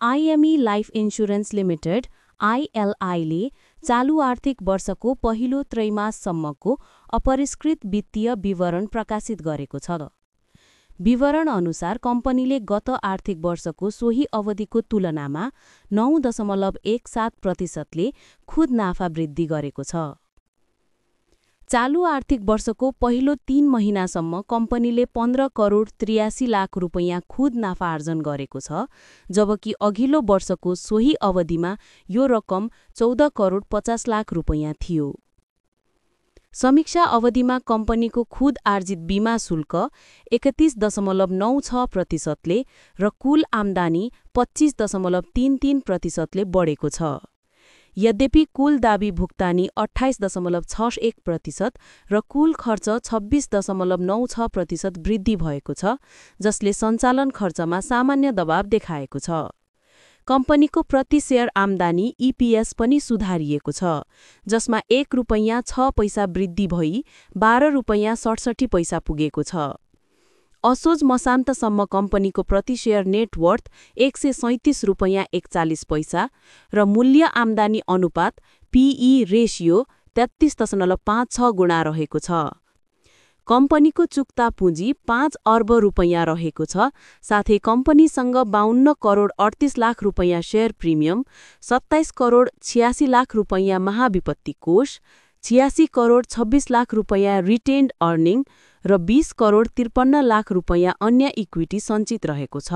IME life insurance limited आईएलआईले चालू आर्थिक वर्षको पहिलो त्रैमाससम्मको अपरिष्कृत वित्तीय विवरण प्रकाशित गरेको छ। विवरण अनुसार कम्पनीले गत आर्थिक वर्षको सोही अवधिको तुलनामा 9.17% खुद नाफा वृद्धि गरेको छ। चालू आर्थिक वर्षको पहिलो 3 महिनासम्म कम्पनीले 15 करोड 83 लाख रुपैयाँ खुद नाफा आर्जन गरेको छ, जबकि अघिल्लो वर्षको सोही अवधिमा यो रकम 14 करोड 50 लाख रुपैयाँ थियो। समीक्षा अवधिमा कम्पनीको खुद आर्जित बीमा शुल्क 31.96%ले र कुल आम्दानी 25.33%ले बढेको छ। यद्यपि कुल दाबी भुक्तानी 28.61% र कुल खर्च 26.96% वृद्धि भएको छ, जसले सञ्चालन खर्चमा सामान्य दबाव देखाएको छ। कम्पनीको प्रति शेयर आम्दानी ईपीएस पनि सुधारिएको छ, जसमा 1 रुपैयाँ 6 पैसा वृद्धि भई 12 रुपैयाँ 67 पैसा पुगेको छ। असोज मसान्तसम्म कम्पनीको प्रति शेयर नेटवर्थ 137 रुपैयाँ 41 पैसा र मूल्य आम्दानी अनुपात पीई रेशियो 33.56 गुणा रहेको छ। कम्पनीको चुक्ता पुँजी 5 अर्ब रुपैयाँ रहेको छ, साथै कम्पनीसँग 52 करोड 38 लाख रुपैयाँ शेयर प्रिमियम, 27 करोड 86 लाख रुपैयाँ महाविपत्ति कोष, 86 करोड 26 लाख रुपैयाँ रिटेन्ड अर्निङ र 20 करोड 53 लाख रुपैयाँ अन्य इक्विटी सञ्चित रहेको छ।